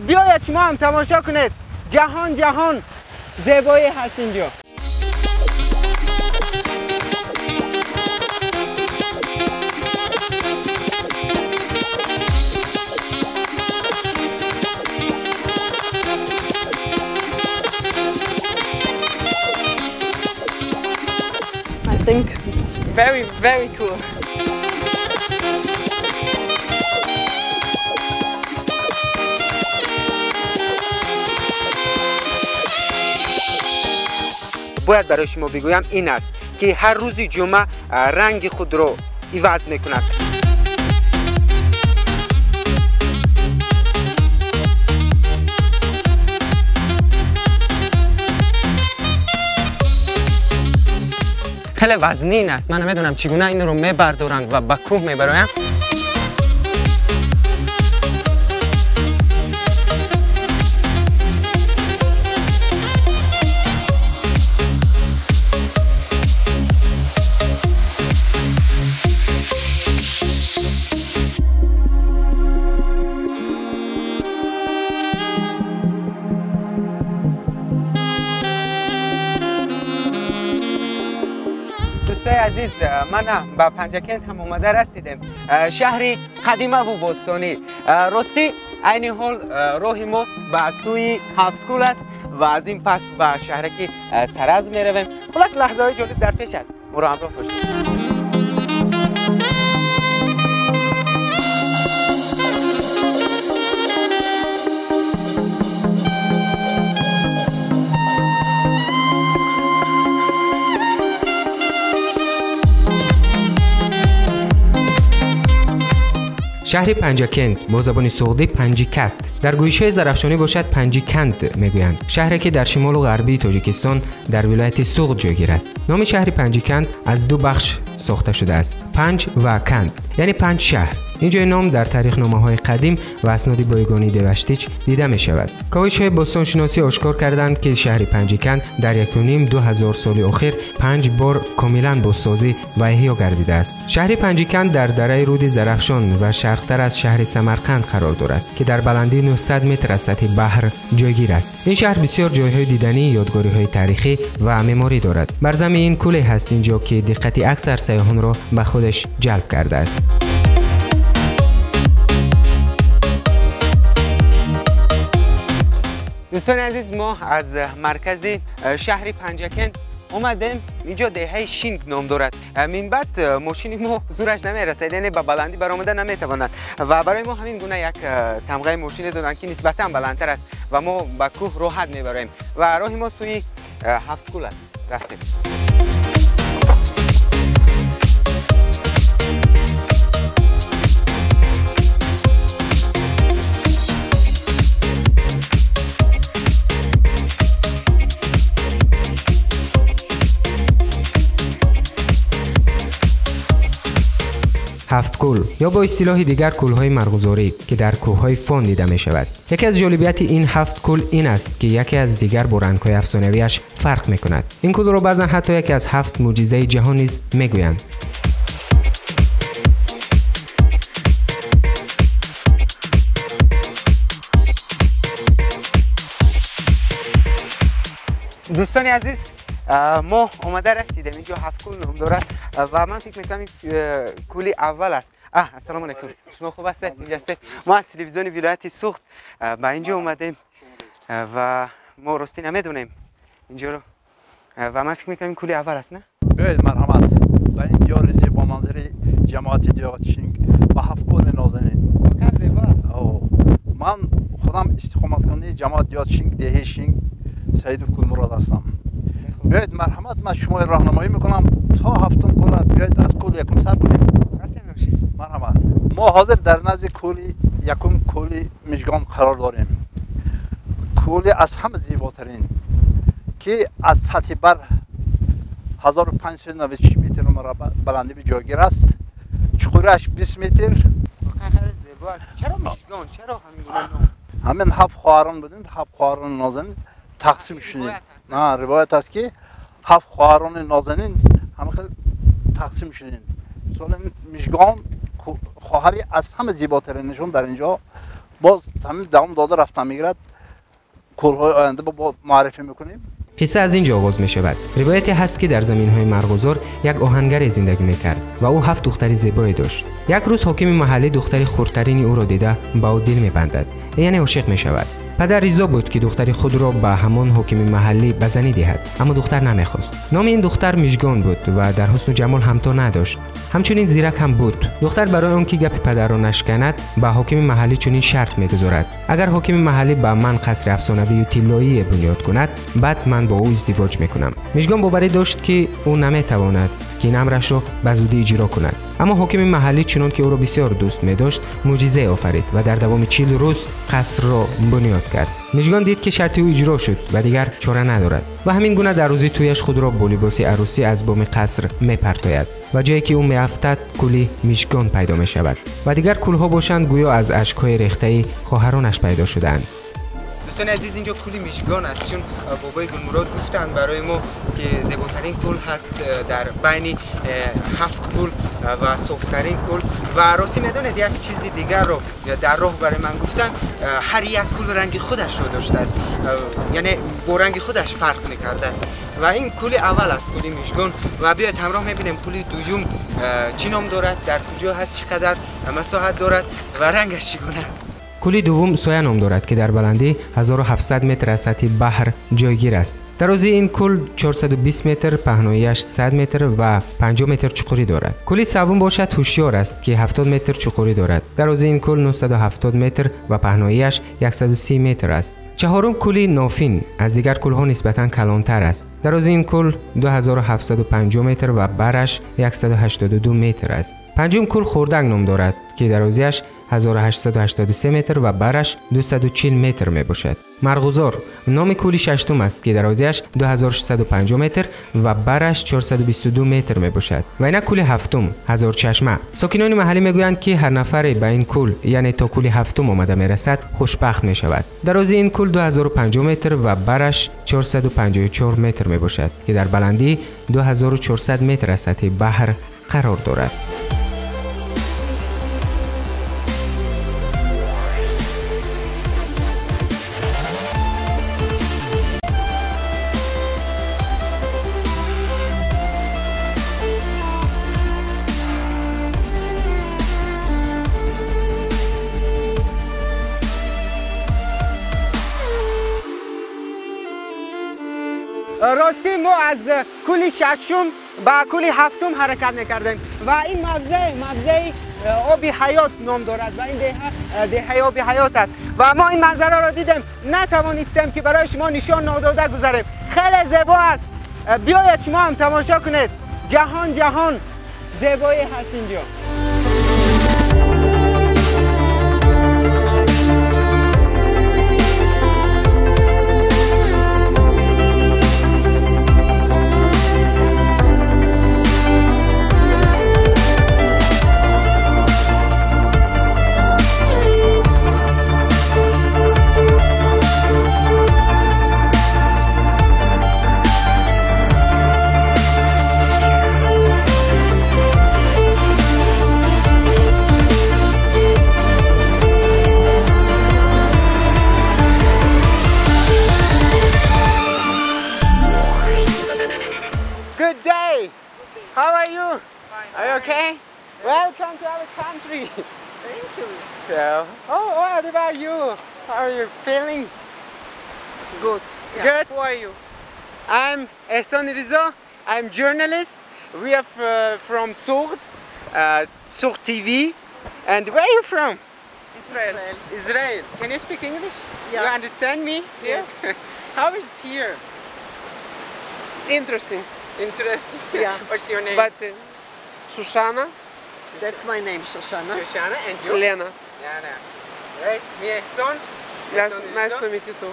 بیاید شما هم تماشا کنید. جهان جهان زیبایی هست اینجا. I think it's very, very cool. باید برای شما بگویم این است که هر روز جمعه رنگ خود رو عوض میکند. خیلی وزنین است. من نمیدونم چگونه این رو میبردارند و به کوه میبرند. عزیز من به پنجکنت هم اومده رسیدیم، شهری قدیمه و باستانی. راستی عین حال راه ما به سوی هفت کول است و از این پس به شهرک سرز می رویم. خلاص لحظه های جالب در پیش است، ما رو همراه باشید. شهر پنجکنت با زبان سغدی پنجیکت، در گویش‌های زرافشانی باشد پنجیکند میگویند. شهری که در شمال و غربی تاجیکستان در ولایت سغد جایگیر است. نام شهر پنجیکند از دو بخش ساخته شده است، پنج و کند، یعنی پنج شهر. اینجا نام در تاریخ نامه‌های قدیم و اسناد بایگانی دوشتیچ دیده می شود. کاوش‌های باستانشناسی آشکار کردند که شهر پنجکنت در 1.5-2 هزار سال اخیر 5 بار کاملا بازسازی و احیا گردیده است. شهر پنجکنت در دره رود زرافشان و شرقتر از شهر سمرقند قرار دارد که در بلندی 900 متر از سطح بحر جایگیر است. این شهر بسیار جایهای دیدنی، یادگاری‌های تاریخی و معماری دارد. بر زمین این کوله هست اینجا که دقت اکثر سیاحان را به خودش جلب کرده است. دوستان عزیز، ما از مرکز شهر پنجکنت اومدیم. اینجا دهه شینگ نام دارد. من بعد ماشین ما زورش نمیرسد، یعنی به بلندی برآمده نمیتواند و برای ما همین گونه یک تمغه ماشین دادن که نسبتا بلندتر است و ما به کوه راحت میبریم و راه ما سوی هفت کول است. رفتیم. هفت کول یا با اصطلاح دیگر کولهای مرغزاری که در کوههای فان دیده می شود. یکی از جالبیت این هفت کول این است که یکی از دیگر با رنگ‌های افسانه‌ویش فرق می کند. این کول را بعضا حتی یکی از هفت معجزه جهان نیز می گویند. دوستان عزیز، ما آمده رسیدیم. اینجا هفت کول نام دارد و من فکر میکنم این کولی اول است. السلام علیکم، شما خوب هستید؟ اینجا هستید؟ ما از تلویزیون ولایت سوخت به اینجا اومدیم و ما راستی نمیدونیم اینجا رو و من فکر میکنم این کولی اول است، نه؟ بیایید مرحمت به این دیار زیبا منظره جماعت دیار شینگ به هفت کول نازنین. واقعا زیبا است. من خودم استقامت کننده جماعت دیار شینگ دهه شینگ سعید کولمراد هستم. بیایید مرحمت، من شما راهنمایی میکنم تا هفتم کول. بیایید از کول یکم سر کنیم. مرحمت. ما حاضر در نزد کول یکم کول مژگان قرار داریم. کول از همه زیباترین که از سطح بر 1596 متر مربع بلندی جایگیر است. چقورش 20 متر. واقعا خیلی زیبا است. چرا مژگان؟ چرا همین گونه نام؟ همین هفت خواهران بودند، هفت خواهران نازنین تقسیم شدند. نه، روایت است که هفت خواهران نازنین همه تقسیم شدند. مثلا مژگان خواهری از همه زیباترینشون در اینجا Боз ҳамин давом дода рафтан мегирад. Кӯлҳои оянда бо муаррифӣ мекунем. Қисса аз ин ҷо оғоз мешавад. Ривояте ҳаст, ки дар заминҳои Марғузор як оҳангаре зиндагӣ мекард ва ӯ ҳафт духтари зебое дошт. Як рӯз ҳокими маҳаллӣ духтари хурдтарини ӯро дида ба ӯ дил мебандад, яъне ошиқ мешавад. Падар ризо буд, ки духтари худро ба ҳамон ҳокими маҳаллӣ ба занӣ диҳад, аммо духтар намехост. Номи ин духтар Мижгон буд ва дар ҳусну ҷамол ҳамто надошт. Ҳамчунин зирак ҳам буд. Духтар барои он ки гапи падарро нашканад, ба ҳокими маҳаллӣ чунин шарт мегузорад: агар ҳокими маҳаллӣ ба ман қасри афсонавию тиллоие бунёд кунад, баъд ман бо ӯ издивоҷ мекунам. Мижгон боварӣ дошт, ки ӯ наметавонад, ки ин амрашро ба зудӣ иҷро кунад. Аммо ҳокими маҳаллӣ, чунон ки ӯро бисёр дӯст медошт, мӯъҷизае офарид ва дар давоми 40 рӯз қасрро бунёд кард. Мижгон дид, ки шарти ӯ иҷро шуд ва дигар чора надорад ва ҳамин гуна дар рӯзи тӯяш худро бо либоси арӯсӣ аз боми қаср мепартояд ва ҷое ки ӯ меафтад, кӯли Мижгон пайдо мешавад ва дигар кӯлҳо бошанд, гӯё аз ашкҳои рехтаи хоҳаронаш пайдо шудаанд. Дӯстони азиз, инҷо кӯли Мижгон аст. Чун бобои Гулмурод гуфтанд барои мо, ки зеботарин кӯл ҳаст дар байни ҳафт кӯл ва софтарин кӯл. Ва ростӣ медонед, як чизи дигарро дар роҳ барои ман гуфтанд: ҳар як кӯл ранги худашро доштааст, яъне бо ранги худаш фарқ мекардааст. Ва ин кӯли аввал аст, кӯли Мижгон. Ва биёед, ҳамроҳ мебинем, кӯли дуюм чӣ ном дорад, дар куҷо ҳаст, чӣ қадар масоҳат дорад ва рангаш чӣ гуна аст. Кӯли дуввум Соя ном дорад, ки дар баландии 1700 метр аз сатҳи баҳр ҷойгир аст. Дарозии ин кӯл 420 метр, паҳноияш 100 метр ва 50 метр чуқурӣ дорад. Кӯли севум бошад, Ҳушёр аст, ки 70 метр чуқурӣ дорад. Дарозии ин кӯл 970 метр ва паҳноияш 130 метр аст. Чаҳорум кӯли Нофин аз дигар кӯлҳо нисбатан калонтар аст. Дарозии ин кӯл 2750 метр ва бараш 182 метр аст. Панҷум кӯл Хурдак ном дорад, ки дарозиаш 1883 метр ва бараш 240 метр мебошад. Марғузор номи кӯли шаштум аст, ки дарозиаш 2650 метр ва бараш 422 метр мебошад. Ва инак кӯли ҳафтум, Ҳазорчашма. Сокинони маҳаллӣ мегӯянд, ки ҳар нафаре ба ин кӯл, яъне то кӯли ҳафтум омада мерасад, хушбахт мешавад. Дарозии ин кӯл 2050 метр ва бараш 454 метр мебошад, ки дар баландии 2400 метр аз сатҳи баҳр қарор дорад. Ростӣ, мо аз кӯли шашум ба кӯли ҳафтум ҳаракат мекардем ва ин мавзеъ мавзеи Оби Ҳаёт ном дорад ва ин деҳа деҳаи Оби Ҳаёт аст. Ва мо ин манзараро дидем, натавонистем, ки барои шумо нишон нодода гузарем. Хеле зебо аст, биёед, шумо ҳам тамошо кунед. Ҷаҳон ҷаҳон зебоӣ ҳаст инҷо. Good day. How are you? Fine. Are you okay? Welcome to our country. Thank you. So, oh, what about you? How are you feeling? Good. Yeah. Good. Who are you? I'm Ehsan Riza. I'm journalist. We are from Sughd, Sughd TV. And where are you from? Israel. Israel. Can you speak English? Yeah. You understand me? Yes. How is here? Interesting. Interesting. Yeah. What's your name? But Shoshana, That's my name, Shoshana. Shoshana, and you? Lena. Lena. Right? Me, Ehsan. Nice, Ehsan nice Riza. to meet you too.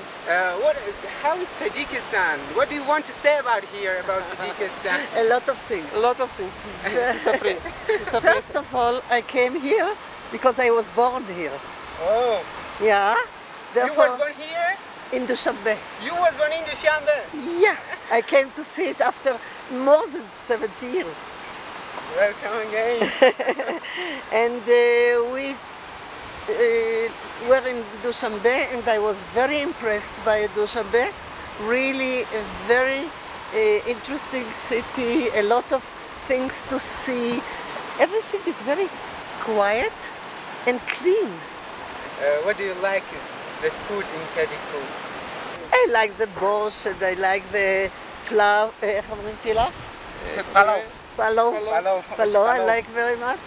What? How is Tajikistan? What do you want to say about here, about Tajikistan? A lot of things. A lot of things. It's a free. It's a free. First of all, I came here because I was born here. Oh, Yeah. you Therefore, was born here? in Dushanbe. You was born in Dushanbe. Yeah. I came to see it after more than 70 years. Welcome again. And we were in Dushanbe and I was very impressed by Dushanbe. Really a very interesting city, a lot of things to see. Everything is very quiet and clean. What do you like the food in Tajik food? I like the borscht and I like the flour, איך אומרים pilaf? Palaw. Palaw. Palaw I like very much.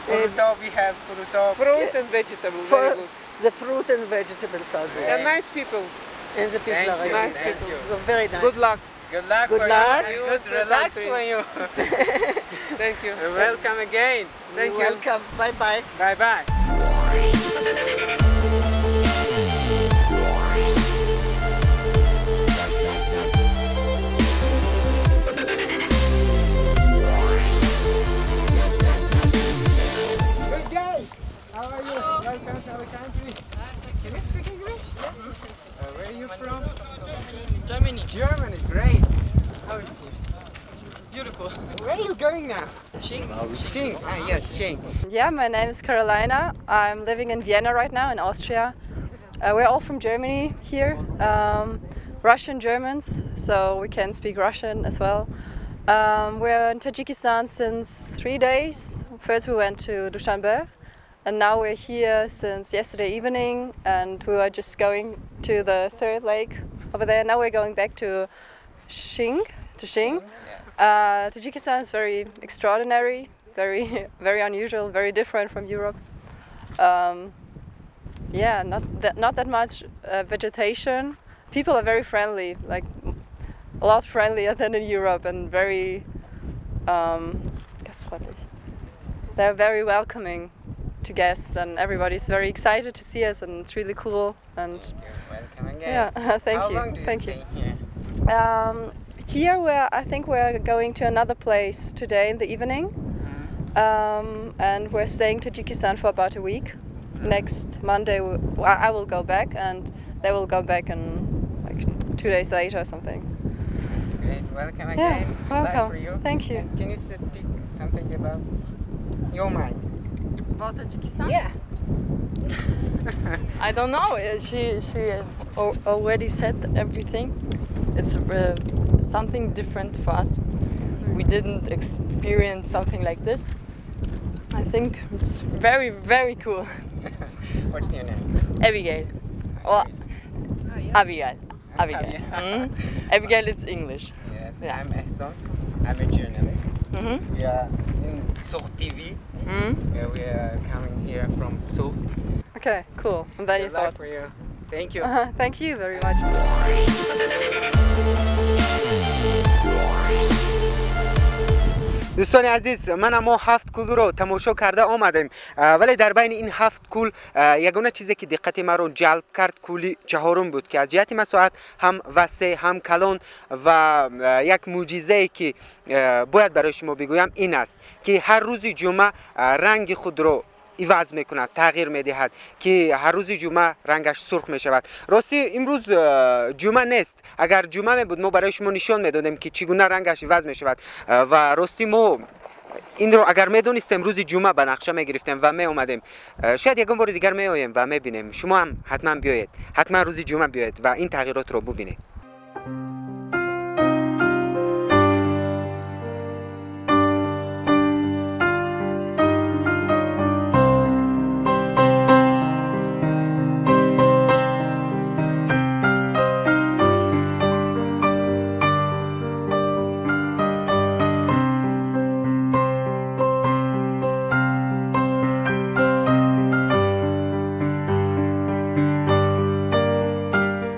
Qurutob, we have qurutob. Fruit and vegetables, very good. The fruit and vegetables are good. They're nice people. And the people are nice people. Very nice. Good luck. Good luck. Good luck. You. Good relax when you. Thank you. Welcome again. Thank you. Welcome. Bye bye. Bye bye. Good day. How are you? Welcome to our country. Can you speak English? Yes, we can speak. Where are you from? Germany. Germany, great. How is it? It's beautiful. Where are you going now? Xing. Xing. Ah, yes, Xing. Yeah, my name is Carolina. I'm living in Vienna right now, in Austria. We're all from Germany here. Russian Germans, so we can speak Russian as well. We're in Tajikistan since 3 days. First we went to Dushanbe, and now we're here since yesterday evening, and we were just going to the third lake over there. Now we're going back to Xing. To Xing. Yeah. Tajikistan is very extraordinary, very, very unusual, very different from Europe. Yeah, not that much vegetation. People are very friendly, like a lot friendlier than in Europe, and very gastfreundlich. They're very welcoming to guests, and everybody's very excited to see us, and it's really cool. And welcome again. Yeah, thank How you. long do you thank stay you. here? Here I think we're going to another place today in the evening, and we're staying in Tajikistan for about a week. Next Monday I will go back, and they will go back in like 2 days later or something. That's great. Welcome again. Yeah, welcome. Good luck for you. Thank you. And can you speak something about your mind? About Tajikistan? Yeah. I don't know. She already said everything. It's something different for us. We didn't experience something like this. I think it's very, very cool. What's your name? Abigail. Or Abigail. Abigail. Abigail, it's English. Yes, yeah. I'm Ehsan. I'm a journalist. We are in Sughd TV. We are coming here from Sughd. Okay, cool. And then Good you luck thought. for you. Thank you. Thank you very much. دوستان عزیز، من اما هفت کول رو تماشا کرده آمدیم، ولی در بین این هفت کول یگانه چیزی که دقت ما رو جلب کرد کولی چهارم بود که از جهت مساحت هم وسیع هم کلان و یک معجزه‌ای که باید برای شما بگویم این است که هر روز جمعه رنگ خود رو عوض میکند، تغییر میدهد که هر روز جمعه رنگش سرخ میشود. راستی امروز جمعه نیست، اگر جمعه می بود ما برای شما نشان میدادیم که چگونه رنگش عوض میشود و راستی ما این رو اگر میدونستیم روز جمعه به نقشه میگرفتیم و می اومدیم. شاید یک بار دیگر می آییم و میبینیم. شما هم حتما بیایید، حتما روز جمعه بیایید و این تغییرات رو ببینید.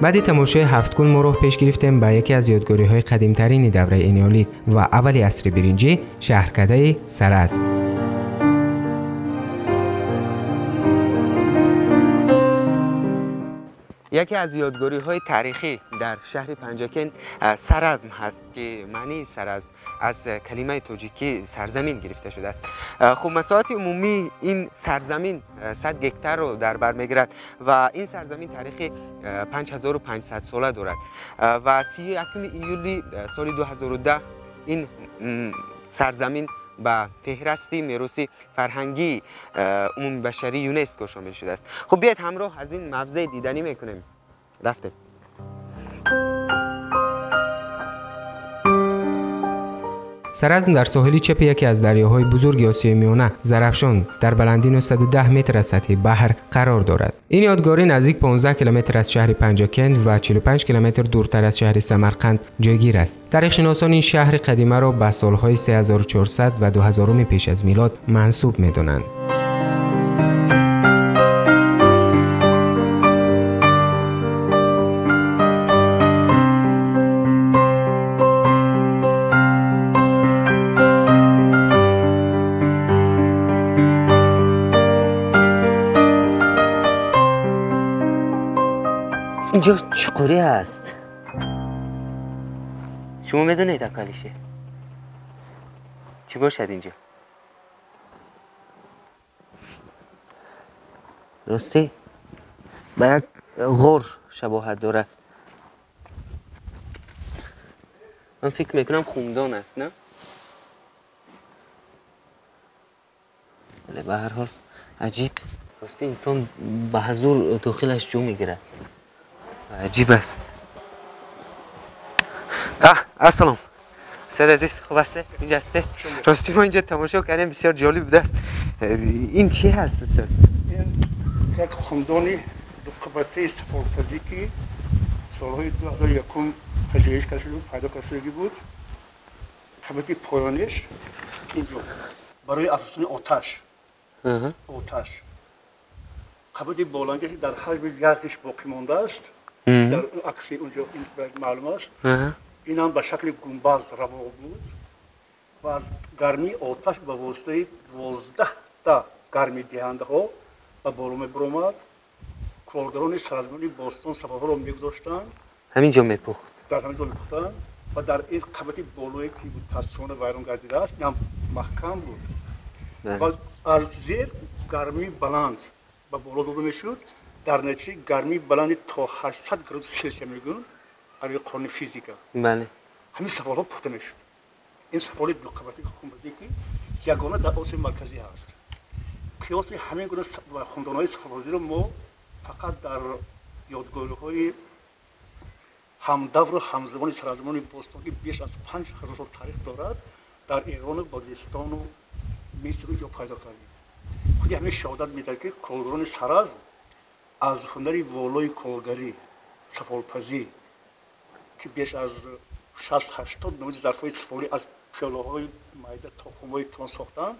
بعد تماشای هفت کول ما راه پیش گرفتیم به یکی از یادگاری‌های قدیم‌ترین دوره انیولیت و اول عصر برنجی، شهرکده سرزم. یکی از یادگاری‌های تاریخی در شهر پنجکنت سرزم هست که معنی سرزم از کلمه تاجیکی سرزمین گرفته شده است. خب مساحت عمومی این سرزمین 100 هکتار رو در بر میگیرد و این سرزمین تاریخ 5500 ساله دارد و 31 ایولی سال 2010 این سرزمین به فهرست میراث فرهنگی عمومی بشری یونسکو شامل شده است. خب بیاید همراه از این موضع دیدنی میکنیم. رفتیم. سرزم در ساحل چپ یکی از دریاهای بزرگ آسیای میانه زرافشان در بلندی 910 متر از سطح بحر قرار دارد. این یادگاری نزدیک 15 کیلومتر از شهر پنجکند و 45 کیلومتر دورتر از شهر سمرقند جایگیر است. تاریخ شناسان این شهر قدیمه را به سالهای 3400 و 2000 پیش از میلاد منسوب می‌دانند. اینجا چقوری هست؟ شما میدونید اکالیشه چی باشد اینجا؟ راستی به یک غور شباهت داره. من فکر میکنم خمدان است، نه؟ ولی به هر حال عجیب. راستی انسان به حضور داخلش جو میگیره. عجیب است. السلام سید عزیز، خوب هستی؟ اینجا هستی؟ راستی ما اینجا تماشا کردیم، بسیار جالب بوده است. این چی هست استاد؟ این یک خمدان دو قبطه سفالپزی که سالهای 2001 پژوهش کرده شده پیدا کرده شده بود. قبطه پایانش اینجا برای افزودن آتش. آتش. قبطه بالانگش در حجم یخش باقی مانده است. در عکس اونجا معلوم است. این هم به شکل گنبد روا بود و از گرمی آتش به واسطه 12 تا گرمی دهنده ها به بالا می‌برآمد. کارگران سرزمینی باستان سفرها رو می‌گذاشتند. همینجا می‌پخت. در همینجا می‌پختند و در این قبطه بالایی که متأسفانه ویران گردیده است، این هم محکم بود. و از زیر گرمی بلند به بالا داده می‌شد. در نتیجه گرمی بلند تا 800 گراد سلسیوس میگن برای قانون فیزیکا. بله. همین سفالها پخته میشد. این سفال دو قبطه خونبازی که یگانه در آسیای مرکزی هست. قیاس همین گونه خمدان‌های سفالپزی رو ما فقط در یادگارهای همدور و همزمان سرزمان باستان که بیش از 5000 سال تاریخ دارد در ایران و پاکستان و مصر رو پیدا کردیم. خودی همین شهادت میدهد که کارگران سرزم از هنر والای کارگری سفالپزی که بیش از 60-80 نمونه ظرف‌های سفالی از پیاله‌های میده تا خم‌های کلان ساختند،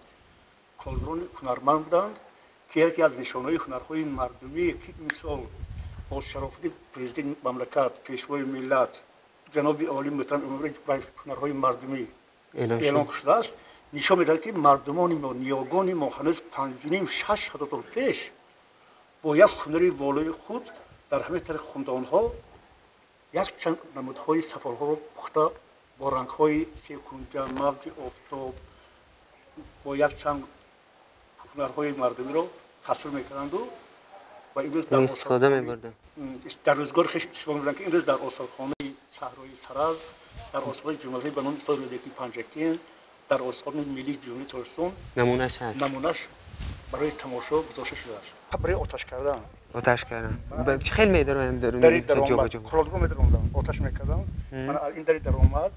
کارگران هنرمند بودند که یکی از نشانه‌های هنرهای مردمی که امسال با شرافت پرزیدنت مملکت، پیشوای ملت، جناب عالی محترم امام هنرهای مردمی اعلان شده است، نشان می‌دهد که مردمان ما، نیاگان ما هنوز 5.5-6 هزار سال پیش با یک هنر والای خود در همه طرح خمدان‌ها یک چند نمودهای سفالها رو پخته با رنگ‌های سی‌کنجه، موج آفتاب، با یک چند هنرهای مردمی رو تصویر می‌کردند و امروز در استفاده می‌بردند. در روزگار خیش استفاده می‌بردند که امروز در آثارخانه صحرای سرز، در آثار جمهوری به نام استاد رودکی پنجکین، در آثار ملی جمهوری تاجیکستان نمونه‌اش هست. نمونه‌اش برای تماشا گذاشته شده است. برای آتش کردن. آتش کردن. چه خیلی میدارن درون جا به جا. کلاه میدارم آتش میکردم. من این دری در اومد،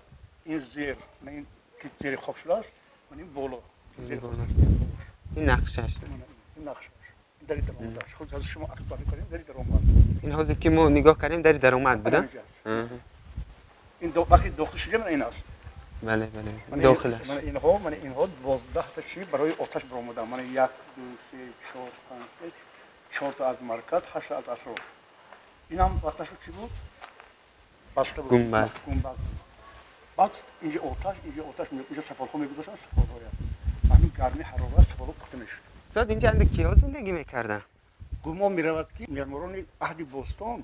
این زیر، من این که زیر خاک شده است، من این بالا. زیر خاک. این نقشش. این نقشش. این دری در اومد. خود از شما عکس برداری کردیم دری در اومد. این حوزه که ما نگاه کردیم دری در اومد بودن. این دو وقتی داخل شده من این است. بله بله داخلش. من اینها 12 تا چی برای آتش برآمدم. من 1 2 3 4 5 6 4 تا از مرکز، 8 تا از اطراف. این هم وقتش چی بود؟ بسته بود. گنبد. بعد اینجا آتش، اینجا سفال‌ها می‌گذاشتن، سفال‌ها. همین گرمی حرارت سفال‌ها پخته می‌شد. استاد اینجا اند کی‌ها زندگی می‌کردن؟ گمان می‌رود که معماران عهد باستان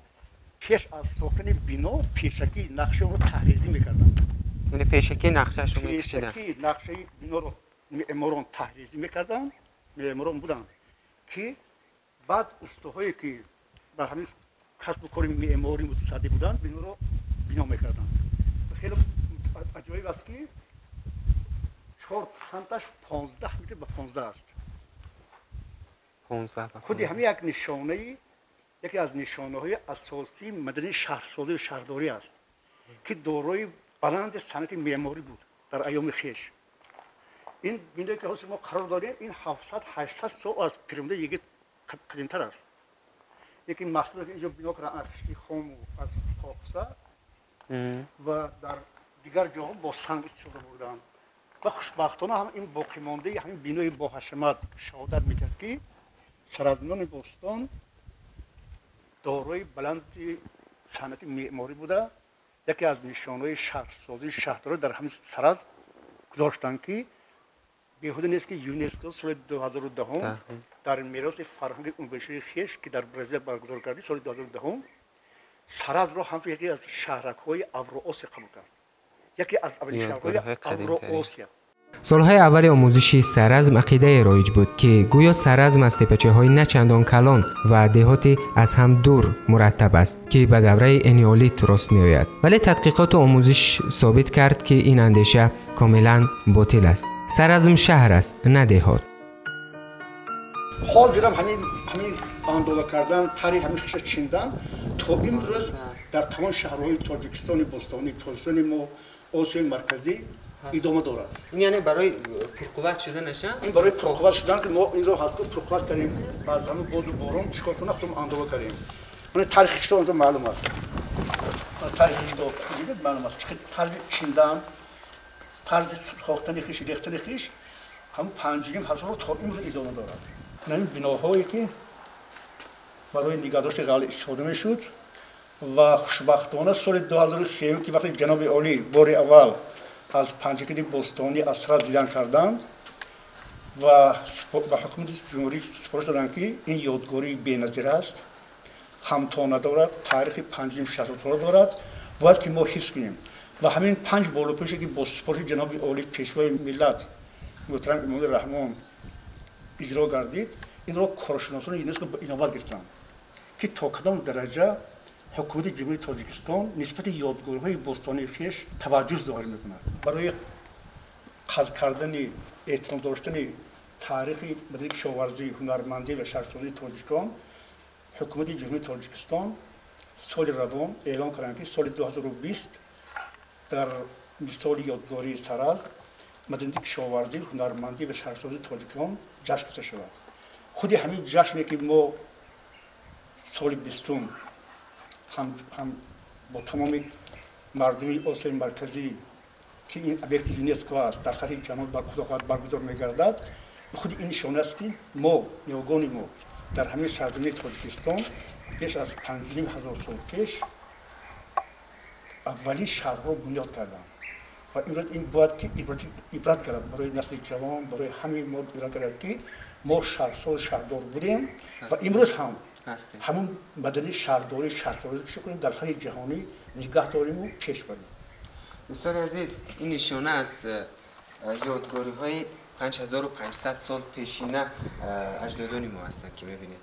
پیش از ساختن بنا پیشکی نقشه رو تحریزی می‌کردند. یعنی پیشکی نقشه‌اش رو می‌کشیدن. پیشکی نقشه بنا رو معماران تحریزی می‌کردند، معماران بودند که بعد استاهایی که بر همین کسب و کار معماری متصدی بودند بنا رو بنا می‌کردند. خیلی عجایب است که 4 самташ 15 метр ба 15 аст. 15. Худи ҳамин як нишонаи, яке аз нишонаҳои асосии мадании шаҳрсозӣ ва шаҳрдорӣ аст, ки дорои баланди санъати меъморӣ буд дар айёми хеш. Ин биное ки ҳозир мо қарор дорем, ин 700-800 сол аз пирамидаи Египет қадимтар аст. Яке маҳсуле ки инҷо бино карданд аз хишти хому аз покса ва дар дигар ҷоҳо бо санг истифода бурданд. Ва хушбахтона ҳам ин боқимондаи ҳамин бинои боҳашамат шаҳодат медиҳад, ки саразмиёни бостон дорои баланди санъати меъморӣ буда, яке аз нишонаҳои шаҳрсозии шаҳрдорӣ дар ҳамин Саразм гузоштанд, ки беҳуда нест, ки ЮНЕСКО соли 2010 дар мероси фарҳанги умумибашарии хеш, ки дар Бразилия баргузор гардид соли 2010, Саразмро ҳамчун яке аз шаҳракҳои Авроосия қабул кард, яке аз аввалин шаҳрҳои Авроосия. Солҳои аввали омӯзиши Саразм ақидае роиҷ буд, ки гӯё Саразм аз тепачаҳои на чандон калон ва деҳоти аз ҳам дур мураттаб аст, ки ба давраи энеолит рост меояд. Вале тадқиқоту омӯзиш собит кард, ки ин андеша комилан ботил аст. Саразм шаҳр аст, на деҳот. Ҳозирам ҳамин андола кардан, тари ҳамин хиша чиндан то имрӯз дар тамоми шаҳрҳои Тоҷикистони бостонӣ, Тоҷикистони мо, Осиёи Марказӣ идома дорад. Ин яъне барои пурқувват шуданаш? Ин барои пурқувват шудан, ки мо инро ҳасту пурқувват кардем, ки аз ҳамин боду борон чикор кунад, худам андола кардем. Тари хишто онҷо маълум аст. Тари хишто маълум аст. Тарзи чиндан, тарзи сохтани хиш, рехтани хиш ҳамун 5,5 ҳазор то имрӯз идома дорад. Ин биноҳое ки барои нигаҳдошти ғалла истифода мешуд ва хушбахтона соли 2003, ки вақте ҷаноби олӣ бори аввал аз Панҷакенти бостонӣ аз Саразм дидан карданд ва ба ҳукумати ҷумҳурӣ супориш доданд, ки ин ёдгории беназир аст, ҳамто надорад, таърихи 5,5 сола дорад, бояд ки мо ҳифз кунем. Ва ҳамин 5 болопӯше ки бо супориши ҷаноби олӣ пешвои миллат муҳтарам Эмомалӣ Раҳмон иҷро гардид, инро коршиносони ЮНЕСКО ба инобат гирифтанд, ки то кадом дараҷа ҳукумати ҷумҳурии Тоҷикистон нисбати ёдгориҳои бостонии хеш таваҷҷӯҳ зоҳир мекунад. Барои қадр кардани, эҳтиром доштани таърихи мадании кишоварзӣ, ҳунармандӣ ва шаҳрсозии тоҷикон, ҳукумати ҷумҳурии Тоҷикистон соли равон эълон карданд, ки соли 2020 дар мисоли ёдгории Саразм маданияти кишоварзӣ, ҳунармандӣ ва шаҳрсозии тоҷикон ҷашн гирифта шавад. Худи ҳамин ҷашне ки мо соли 20 ҳам бо тамоми мардуми Осиёи Марказӣ, ки ин объекти ЮНЕСКО аст, дар сатҳи ҷаҳон худохоҳад баргузор мегардад, худи ин нишона аст, ки мо, ниёгони мо дар ҳамин сарзамини Тоҷикистон беш аз 5,5 ҳазор сол пеш аввалин шаҳрҳо бунёд карданд. Ва имрӯз ин бояд ки ибрат гардад барои насли ҷавон, барои ҳамаи мо ибрат гардад, ки мо шаҳрсоз, шаҳрдор будем ва имрӯз ҳам ҳамун мадании шаҳрдорӣ, шаҳрсозӣ кунем, дар сатҳи ҷаҳонӣ нигаҳ дориму пеш барем. Дӯстони азиз, ин нишона аз ёдгориҳои 5500 сол пешина аҷдодони мо ҳастанд, ки мебинед.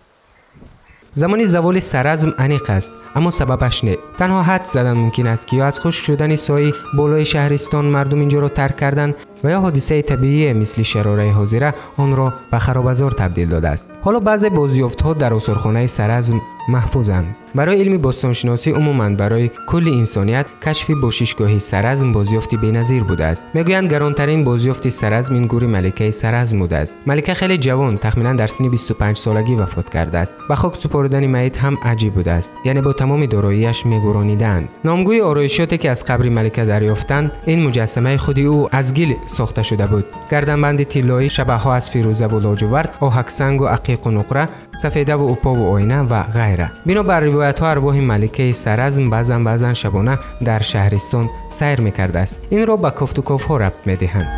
Замони заволи Саразм аниқ аст, аммо сабабаш не. Танҳо ҳадс задан мумкин аст, ки ё аз хушк шудани сои болои шаҳристон мардум инҷоро тарк карданд ва ё ҳодисаи табиие мисли шарораи ҳозира онро ба харобазор табдил додааст. Ҳоло баъзе бозёфтҳо дар осорхонаи Саразм маҳфузанд. Барои илми бостоншиносӣ, умуман барои кулли инсоният, кашфи бошишгоҳи Саразм бозёфти беназир будааст. Мегӯянд, гаронтарин бозёфти Саразм ин гури маликаи Саразм будааст. Малика хеле ҷавон, тахминан дар синни 25 солагӣ вафот кардааст. Ба хок супоридани майит ҳам аҷиб будааст, яъне бо тамоми дороиаш мегуронидаанд. Номгӯи ороишоте ки аз қабри малика дарёфтанд, ин муҷассамаи худи ӯ аз гил сохта шуда буд. Гарданбанди тиллоӣ, шабаҳҳо аз фирӯзаву лоҷувард, оҳаксангу ақиқу нуқра, сафедаву упову оина ва ғайра. Бино бар ривоятҳо, арвоҳи маликаи Саразм баъзан шабона дар шаҳристон сайр мекардааст. Инро ба кофтуковҳо рабт медиҳанд.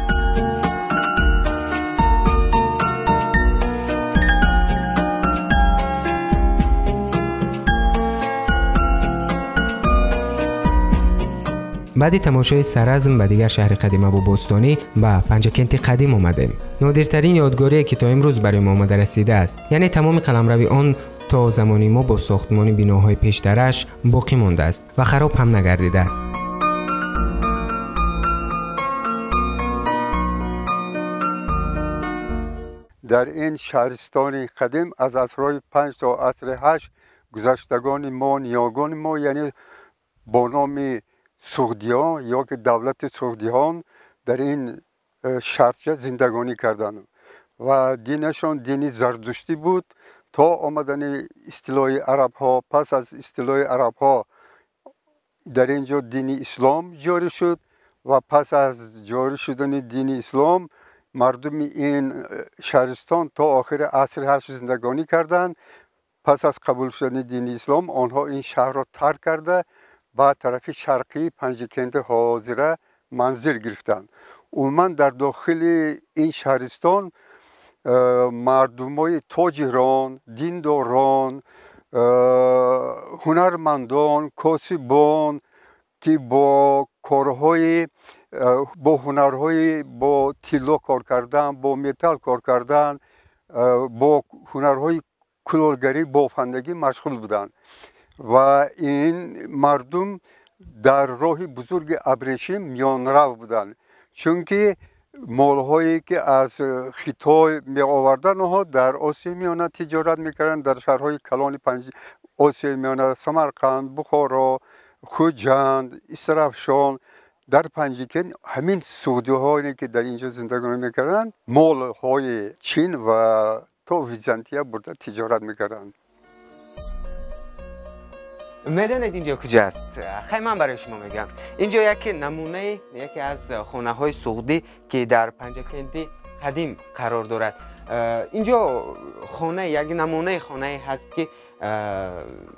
Баъди тамошои Саразм ба дигар шаҳри қадимаву бостонӣ, ба Панҷакенти қадим омадем. Нодиртарин ёдгорие ки то имрӯз барои мо омада расидааст, яъне тамоми қаламрави он то замони мо бо сохтмони биноҳои пештараш боқӣ мондааст ва хароб ҳам нагардидааст. Дар ин шаҳристони қадим аз асрҳои 5 то асри 8 гузаштагони мо, ниёгони мо, яъне бо номи суғдиён ё ки давлати суғдиён дар ин шаҳрча зиндагонӣ карданд ва динашон дини зардуштӣ буд. То омадани истилои арабҳо, пас аз истилои арабҳо дар ин ҷо дини ислом ҷорӣ шуд ва пас аз ҷорӣ шудани дини ислом мардуми ин шаҳристон то охири асри 8 зиндагонӣ карданд. Пас аз қабул шудани дини ислом онҳо ин шаҳрро тарк карда ба тарафи шарқии Панҷакенти ҳозира манзил гирифтанд. Умуман дар дохили ин шаҳристон мардумои тоҷирон, диндорон, ҳунармандон, косибон ки бо корҳои бо ҳунарҳои бо тилло кор кардан, бо металл кор кардан, бо ҳунарҳои кулолгарӣ, бофандагӣ машғул буданд ва ин мардум дар роҳи бузурги абрешим миёнрав буданд, чунки молҳое ки аз Хитой меоварданд, онҳо дар Осиёи Миёна тиҷорат мекарданд, дар шаҳрҳои калони Осиёи Миёна, Самарқанд, Бухоро, Хуҷанд, Истарафшон. Дар Панҷакент ҳамин суғдиҳое ки дар ин ҷо зиндагонӣ мекарданд, молҳои Чин ва то Византия бурда тиҷорат мекарданд. Медонед инҷо куҷо аст? Хай, ман барои шумо мегӯям. Инҷо яке намунаи яке аз хонаҳои суғдӣ ки дар Панҷакенти қадим қарор дорад. Инҷо хона, як намунаи хонае ҳаст ки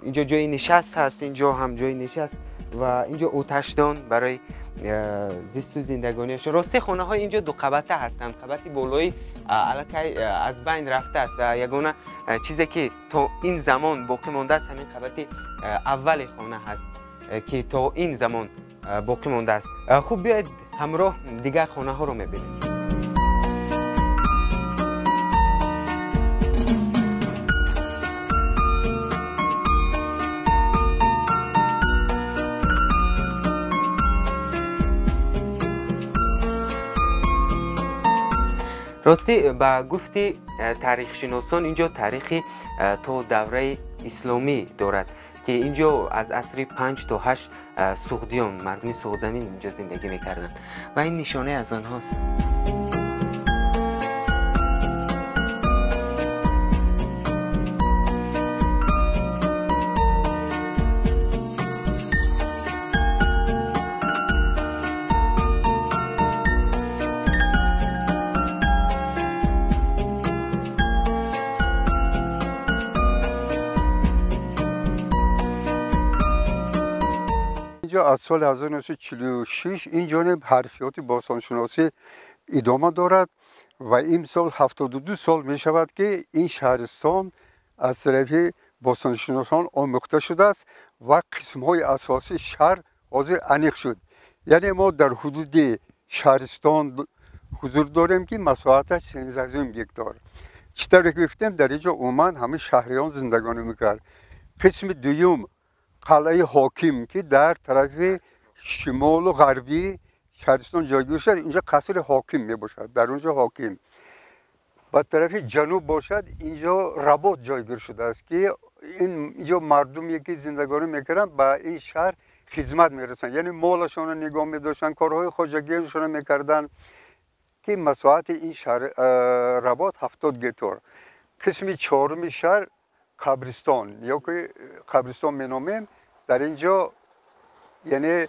инҷо ҷои нишаст ҳаст, инҷо ҳам ҷои нишаст ва инҷо оташдон барои зисту зиндагониаш. Рости хонаҳои инҷо дуқабата ҳастанд. Қабати болоӣ аллакай аз байн рафтааст ва ягона чизе ки то ин замон боқӣ мондааст ҳамин қабати аввали хона ҳаст ки то ин замон боқӣ мондааст. Хуб, биёед ҳамроҳ дигар хонаҳоро мебинем. Рости ба гуфти таърихшиносон инҷо таърихи то давраи исломӣ дорад ки инҷо аз асри 5 то 8 суғдиён, мардуми суғдзамин инҷо зиндагӣ мекарданд ва ин нишонае аз онҳост. Аз соли 1946 ин ҷониб ҳарфиёти бостоншиносӣ идома дорад ва имсол 72 сол мешавад ки ин шаҳристон аз тарафи бостоншиносон омӯхта шудааст ва қисмҳои асосии шаҳр ҳозир аниқ шуд. Яъне мо дар ҳудуди шаҳристон ҳузур дорем ки масоҳаташ 13 гектар. Чӣ тавре ки гуфтем, дар ин ҷо умуман ҳамаи шаҳриён зиндагонӣ мекард. Қисми дуюм қалъаи ҳоким ки дар тарафи шимолу ғарбии шаҳристон ҷойгир шуд, инҷо қасри ҳоким мебошад, дар онҷо ҳоким. Ба тарафи ҷануб бошад, инҷо работ ҷойгир шудааст ки инҷо мардуме ки зиндагонӣ мекарданд ба ин шаҳр хизмат мерасанд, яъне молашонро нигоҳ медоштанд, корҳои хоҷагиашонро мекарданд ки масоҳати ин шаҳр работ 70 гектар. Қисми чоруми шаҳр қабристон ё ки қабристон меномем. Дар ин ҷо яъне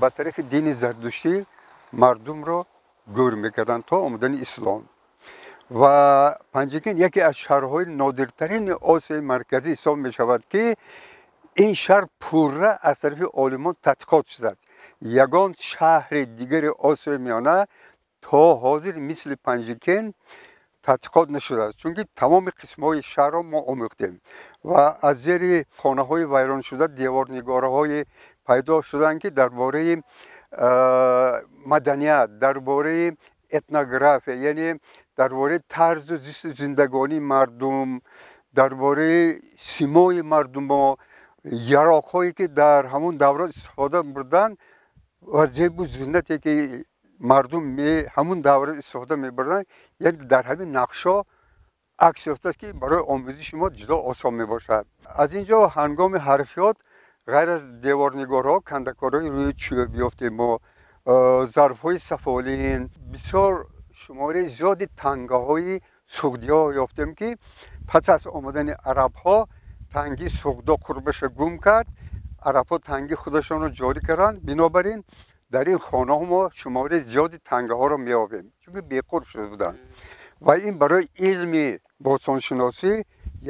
ба тариқи дини зардуштӣ мардумро гӯр мекарданд то омадани ислом. Ва Панҷакент яке аз шаҳрҳои нодиртарини Осиёи Марказӣ ҳисоб мешавад ки ин шаҳр пурра аз тарафи олимон тадқиқот шудааст. Ягон шаҳри дигари Осиёи Миёна то ҳозир мисли Панҷакент тадқиқот нашудааст, чунки тамоми қисмҳои шаҳрро мо омӯхтем ва аз зери хонаҳои вайроншуда деворнигораҳое пайдо шуданд ки дар бораи маданият, дар бораи этнография, яъне дар бораи тарзу зисту зиндагонии мардум, дар бораи симои мардумо, яроқҳое ки дар ҳамон давра истифода бурданд ва зебу зинате ки мардум ҳамун давра истифода мебурданд, яъне дар ҳамин нақшҳо Акс ёфтааст, ки барои омӯзиши мо ҷудо осон мебошад. Аз ин ҷо ҳангоми ҳарфиёт ғайр аз деворнигорҳо, кандакорҳои рӯи чӯб ёфтем мо, зарфҳои сафолин, бисёр шумораи зиёди тангаҳои суғдиҳо ёфтем, ки пас аз омадани арабҳо танги суғдо қурбаша гум кард, арабҳо танги худашонро ҷорӣ карданд. Бинобар ин дар ин хонаҳо мо шумораи зиёди тангаҳоро меёбем, чунки беқурб шуда буданд. Ва ин барои илми бостоншиносӣ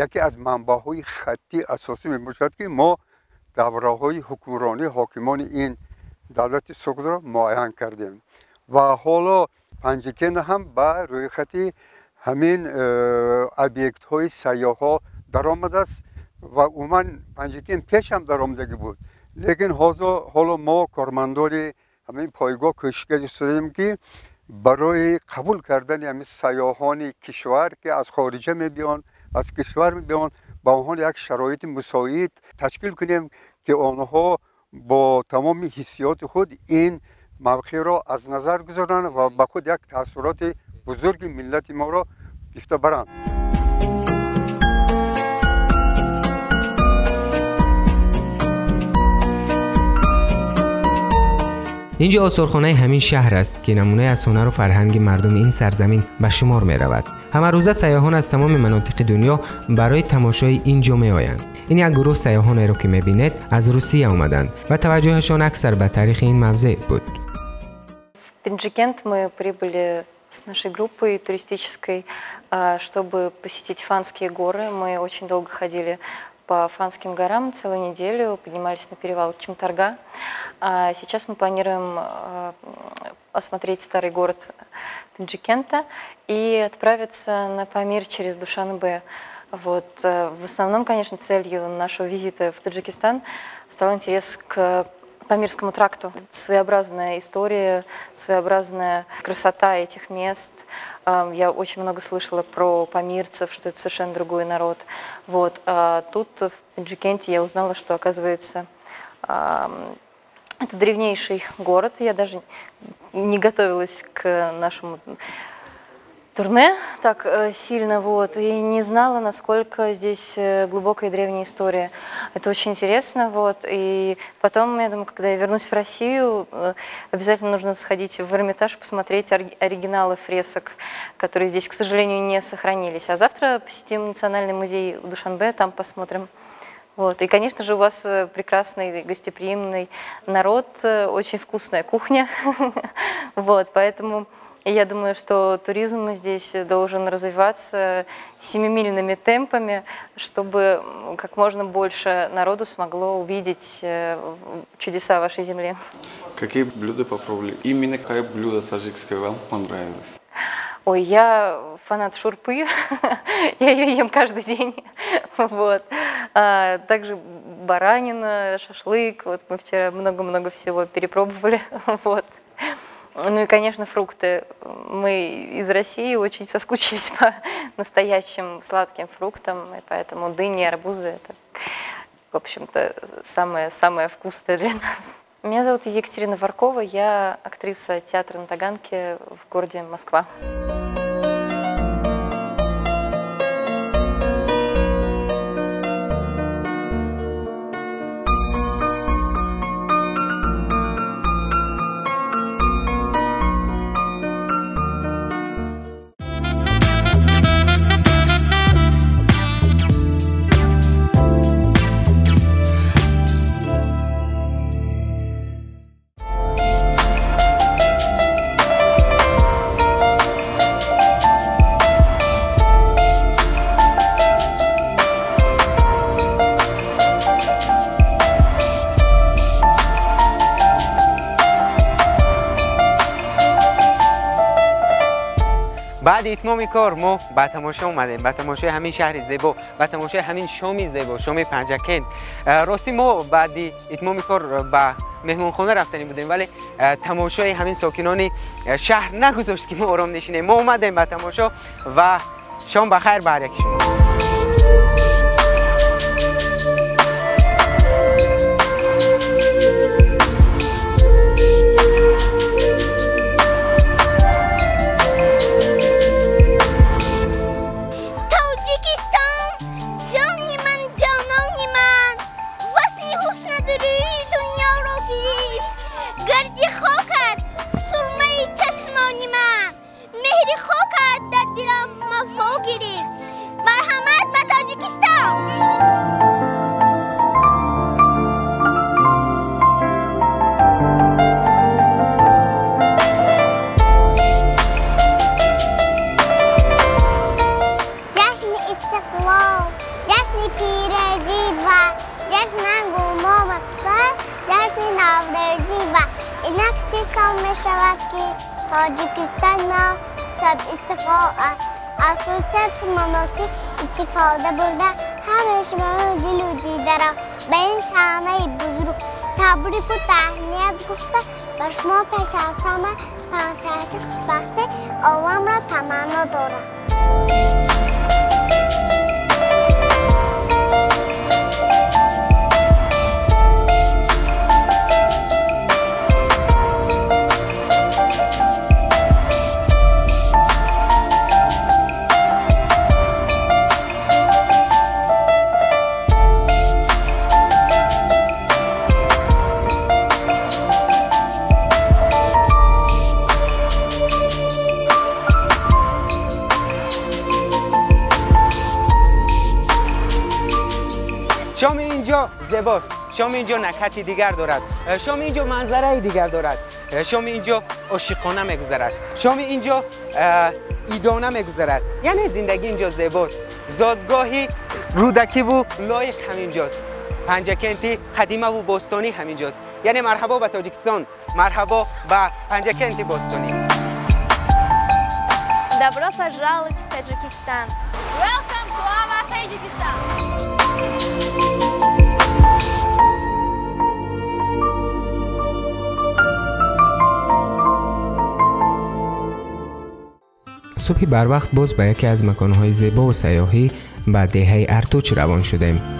яке аз манбаъҳои хаттии асосӣ мебошад, ки мо давраҳои ҳукмронии ҳокимони ин давлати суғдро муайян кардем. Ва ҳоло Панҷакент ҳам ба рӯйхати ҳамин объектҳои сайёҳҳо даромадааст ва умуман Панҷакент пеш ҳам даромадагӣ буд, лекин ҳоло мо кормандони ҳамин пойгоҳ кӯшиш карда истодаем, ки барои қабул кардани ҳамин сайёҳони кишвар, ки аз хориҷа мебиёнд, аз кишвар мебиёнд, ба онҳо як шароити мусоид ташкил кунем, ки онҳо бо тамоми ҳиссиёти худ ин мавқеъро аз назар гузаронанд ва ба худ як таассуроти бузурги миллати моро гирифта баранд. Инҷо осорхонаи ҳамин шаҳр аст, ки намунае аз ҳунару фарҳанги мардуми ин сарзамин ба шумор меравад. Ҳамарӯза сайёҳон аз тамоми манотиқи дунё барои тамошои ин ҷо меоянд. Ин як гурӯҳ сайёҳонеро, ки мебинед, аз Русия омаданд ва таваҷҷӯҳашон аксар ба таърихи ин мавзеъ буд. В Пенджикент мы прибыли с нашей группой туристической, чтобы посетить Фанские горы. Мы очень долго ходили по Фанским горам, целую неделю поднимались на перевал Чимтарга. Сейчас мы планируем осмотреть старый город Пенджикента и отправиться на Памир через Душанбе. Вот. В основном, конечно, целью нашего визита в Таджикистан стал интерес к Памирскому тракту. Это своеобразная история, своеобразная красота этих мест. Я очень много слышала про памирцев, что это совершенно другой народ. Вот. А тут в Пенджикенте я узнала, что, оказывается, это древнейший город. Я даже не готовилась к нашему турне так сильно, вот, и не знала, насколько здесь глубокая древняя история. Это очень интересно, вот, и потом, я думаю, когда я вернусь в Россию, обязательно нужно сходить в Эрмитаж, посмотреть оригиналы фресок, которые здесь, к сожалению, не сохранились. А завтра посетим Национальный музей в Душанбе, там посмотрим. Вот. И, конечно же, у вас прекрасный, гостеприимный народ, очень вкусная кухня, вот, поэтому я думаю, что туризм здесь должен развиваться семимильными темпами, чтобы как можно больше народу смогло увидеть чудеса вашей земли. Какие блюда попробовали? Именно какое блюдо таджикское вам понравилось? Ой, я фанат шурпы, я ее ем каждый день. Вот. Также баранина, шашлык, вот мы вчера много-много всего перепробовали. Вот. Ну и, конечно, фрукты. Мы из России очень соскучились по настоящим сладким фруктам, и поэтому дыни и арбузы – это, в общем-то, самое-самое вкусное для нас. Меня зовут Екатерина Варкова, я актриса театра на Таганке в городе Москва. بعد اتمام کار ما به تماشا اومدیم، به تماشای همین شهر زیبا، به تماشای همین شام زیبا، شام پنجکنت. راستی ما بعد اتمام کار به مهمانخانه رفتنی بودیم، ولی تماشای همین ساکنان شهر نگذاشت که ما آرام نشینیم. ما اومدیم به تماشا و شام بخیر به هر یک شما. گرفت گردی خاکت سرمه چشمان من مهر خاکت در دلم مفا گرفت مرحمت به تاجیکستان. شود که تاجیکستان ما صاحب استقلال است. از فرصت مناسب استفاده برده همه شما دل و دیده را به این صحنه بزرگ تبریک و تهنیت گفته به شما پیش از همه تنصحت خوشبختی عالم را تمنا دارم. شام اینجا زیباست، شام اینجا نکهتی دیگر دارد، شام اینجا منظره دیگر دارد، شام اینجا عاشقانه میگذرد، شام اینجا ایدانه میگذرد. یعنی زندگی اینجا زیباست. زادگاهی رودکی و لایق همینجاست، پنجکنتی قدیمه و باستانی همینجاست. یعنی مرحبا به تاجیکستان، مرحبا به پنجکنتی باستانی. Добро пожаловать в Таджикистан. Welcome to our Tajikistan. صبحی بر وقت باز به یکی از مکانهای زیبا و سیاحی به دهه ارتوچ روان شدیم.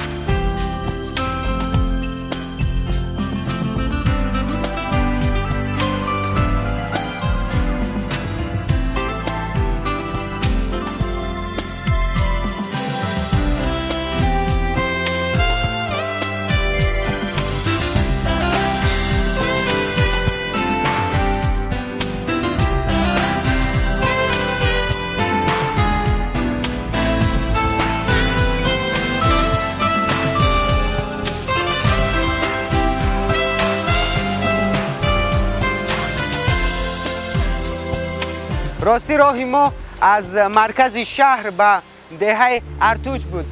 راستی راه ما از مرکز شهر به دهه ارتوچ بود،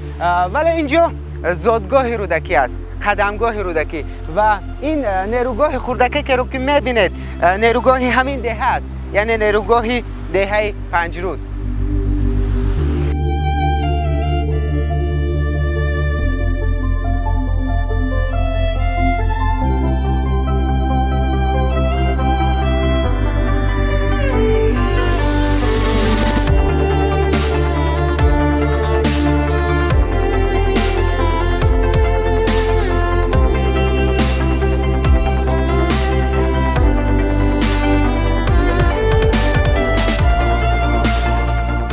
ولی اینجا زادگاه رودکی است، قدمگاه رودکی و این نیروگاه خردکه که رو که میبینید نیروگاه همین دهه است، یعنی نیروگاه دهه پنجرود.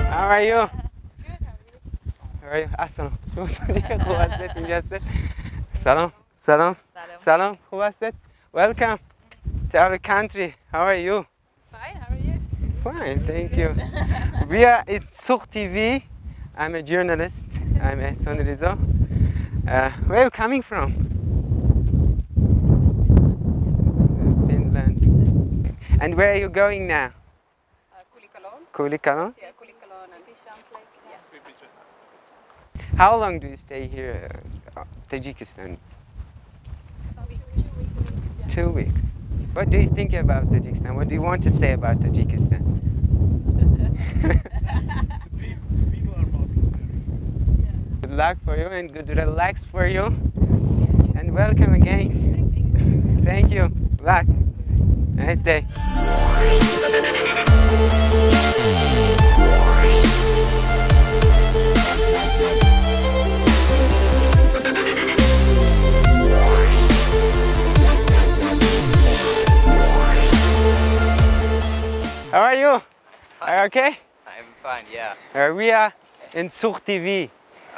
How are you? How are you? سلام. خوب هستید؟ اینجا هستید؟ سلام. سلام. سلام. خوب هستید؟ Welcome to our country. How are you? Fine. How are you? Fine, thank you. We are at Sughd TV. I'm a journalist. I'm Ehsan Riza. Where are you coming from? Finland. And where are you going now? Kulikalon. Kulikalon? Yeah, Kulikalon and Lake. Yeah. How long do you stay here, Tajikistan? 2 weeks. Yeah. 2 weeks. What do you think about Tajikistan? What do you want to say about Tajikistan? The people are mostly very friendly. Yeah. Good luck for you and good relax for you. And welcome again. Thank you. Luck. Nice day. How are you? Are you okay? I'm fine, yeah. We are in Sughd TV.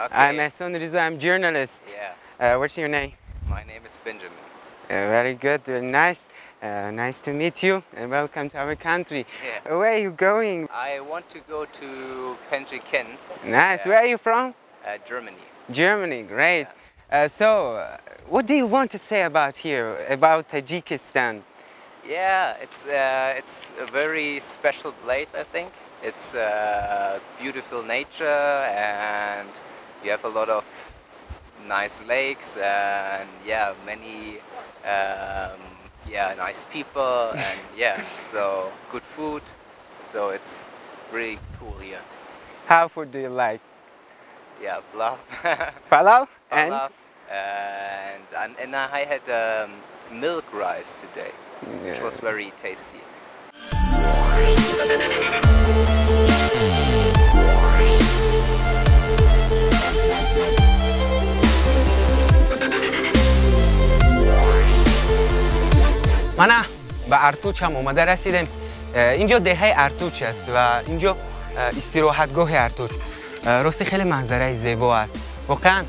Okay. I'm Ehsan Riza, I'm journalist. Yeah. What's your name? My name is Benjamin. Very good, very nice. Nice to meet you and welcome to our country. Yeah. Where are you going? I want to go to Panjikent. Nice. Where are you from? Germany. Germany, great. Yeah. So, what do you want to say about here, about Tajikistan? Yeah, it's a very special place, I think. It's beautiful nature and you have a lot of nice lakes and yeah, many nice people and yeah, so good food. So it's really cool here. How food do you like? Yeah, pilaf. Pilaf? Pilaf. And I had milk rice today, yeah, which was very tasty. Мана ба Артуч ҳам омада расидем. Инҷо деҳаи Артуч аст ва инҷо истироҳатгоҳи Артуч. Рости хеле манзараи зебо аст. Воқеан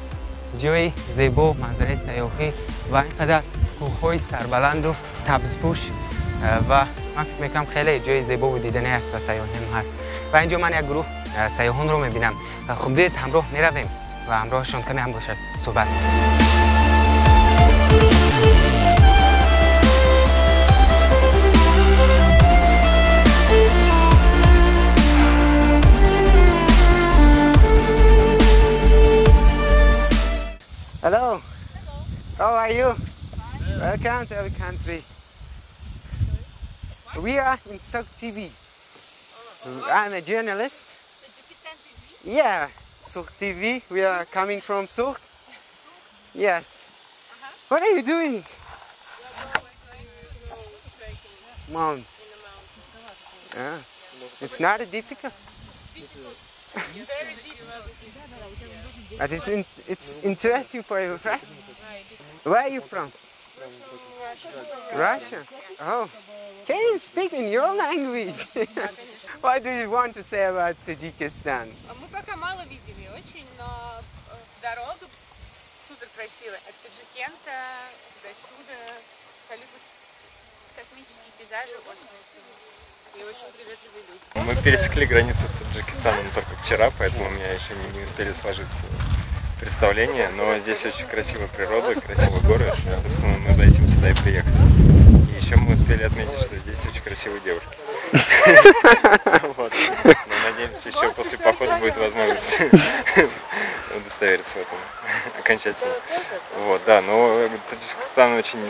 ҷои зебо, манзараи сайёҳӣ ва ин қадар кӯҳҳои сарбаланду сабзпӯш ва ман фикр мекунам хеле ҷои зебову диданӣ аст ва сайёҳӣ ҳам ҳаст. Ва инҷо ман як гурӯҳ сайёҳонро мебинам. Хуб, биёед ҳамроҳ меравем ва ҳамроҳашон каме ҳам бошад суҳбат. Hello. Hello. How are you? Fine. Welcome to our country. Sorry? We are in Sughd TV. Oh. I'm a journalist. Tajikistan TV? Yeah, Sughd TV. We are coming from Sughd. Yes. Uh-huh. What are you doing? We are going to go trekking. Mount. In the mountains. Yeah. It's not difficult. Difficult. Very difficult. But it's interesting for you, right? Right. Where are you from? From Russia. Russia? Oh. Can you speak in your language? What do you want to say about Tajikistan? Мы пока мало видели очень, но дорога супер красивая. От Таджикента до сюда абсолютно космические пейзажи, очень красивые. И очень приветливые люди. Мы пересекли границу с Таджикистаном только вчера, поэтому у меня еще не успели сложиться представления. Но здесь очень красивая природа, красивые горы. Собственно, мы за этим сюда и приехали. И еще мы успели отметить, что здесь очень красивые девушки. Но надеемся, еще после похода будет возможность удостовериться в этом окончательно. Вот, да, но Таджикистан очень...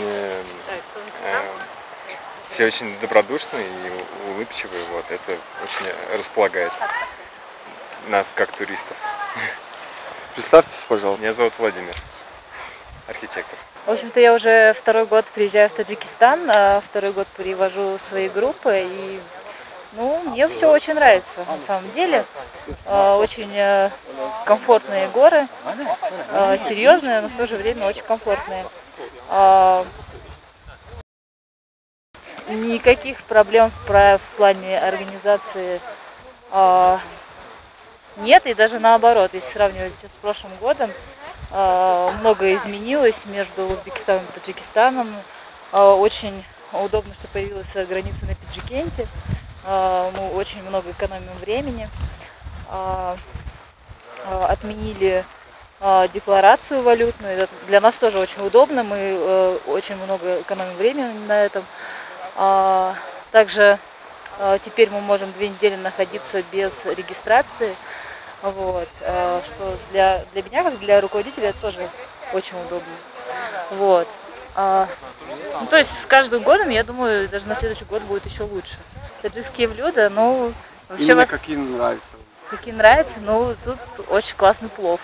Все очень добродушные и улыбчивые, вот, это очень располагает нас как туристов. Представьтесь, пожалуйста. Меня зовут Владимир, архитектор. В общем-то, я уже второй год приезжаю в Таджикистан, второй год привожу свои группы, и ну, мне все очень нравится, на самом деле. Очень комфортные горы, серьезные, но в то же время очень комфортные. Никаких проблем в плане организации нет, и даже наоборот, если сравнивать с прошлым годом, многое изменилось между Узбекистаном и Таджикистаном. Очень удобно, что появилась граница на Пенджикенте. Мы очень много экономим времени. Отменили декларацию валютную. Это для нас тоже очень удобно, мы очень много экономим времени на этом. Также теперь мы можем 2 недели находиться без регистрации, вот, что для меня, как для руководителя, это тоже очень удобно. Вот. Ну, то есть с каждым годом, я думаю, даже на следующий год будет еще лучше. Таджикские блюда, ну, вообще... Именно какие нравятся? Какие нравятся? Ну, тут очень классный плов.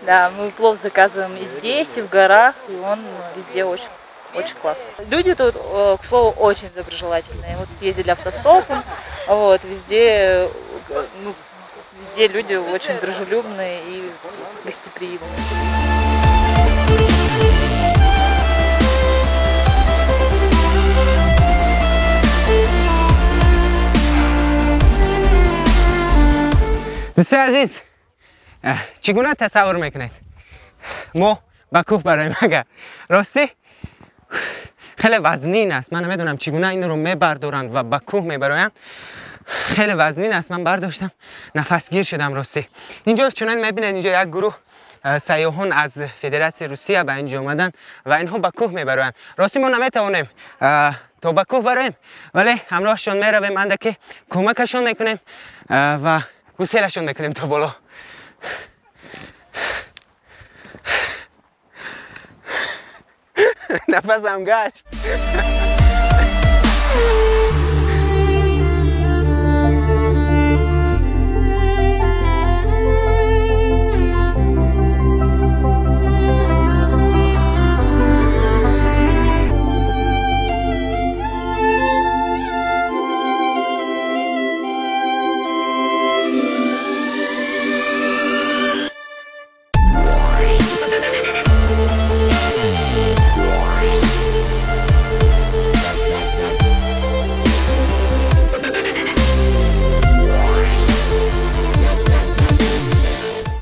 Да, мы плов заказываем и здесь, и в горах, и он везде очень... Очень классно. Люди тут, к слову, очень доброжелательные. Вот ездили автостопом, вот, везде, ну, везде люди очень дружелюбные и гостеприимные. دوستان عزیز، چگونه تصور میکنید؟ ما به کوه برایم اگر راستی خیلی وزنین است. من نمیدونم چگونه این رو میبردارند و به کوه میبرند. خیلی وزنین است. من برداشتم نفسگیر شدم راستی. اینجا چنان میبینید اینجا یک گروه سیاحان از فدراسیون روسیه به اینجا آمدن و اینها به کوه میبرند. راستی ما نمیتوانیم تا به کوه بریم، ولی همراهشون میرویم، اندکی کمکشون میکنیم و گسیلشون میکنیم تا بالا. نفسم گشت.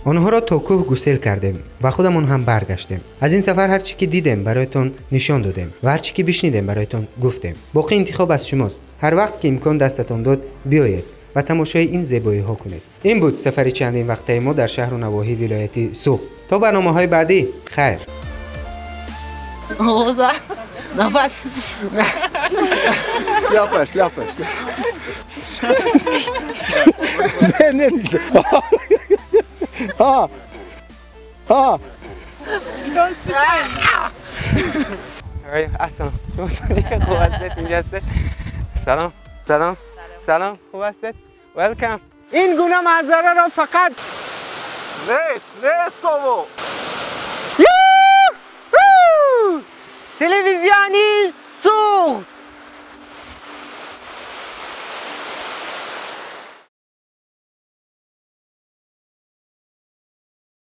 آنها را تا کوه گسیل کردیم و خودمان هم برگشتیم. از این سفر هرچی که دیدیم برایتان نشان دادیم و هرچی که بشنیدیم برایتان گفتیم. باقی انتخاب از شماست. هر وقت که امکان دستتان داد بیایید و تماشای این زیبایی ها کنید. این بود سفر چندین وقته ما در شهر و نواحی ولایت سوخت. تا برنامه های بعدی، خیر. А! А! سلام. خوب هستید؟ اینجا هستید؟ سلام سلام سلام، خوب هستید؟ ویلکم. این گونه منظره را فقط نیست بابا. تلویزیونی سوخت.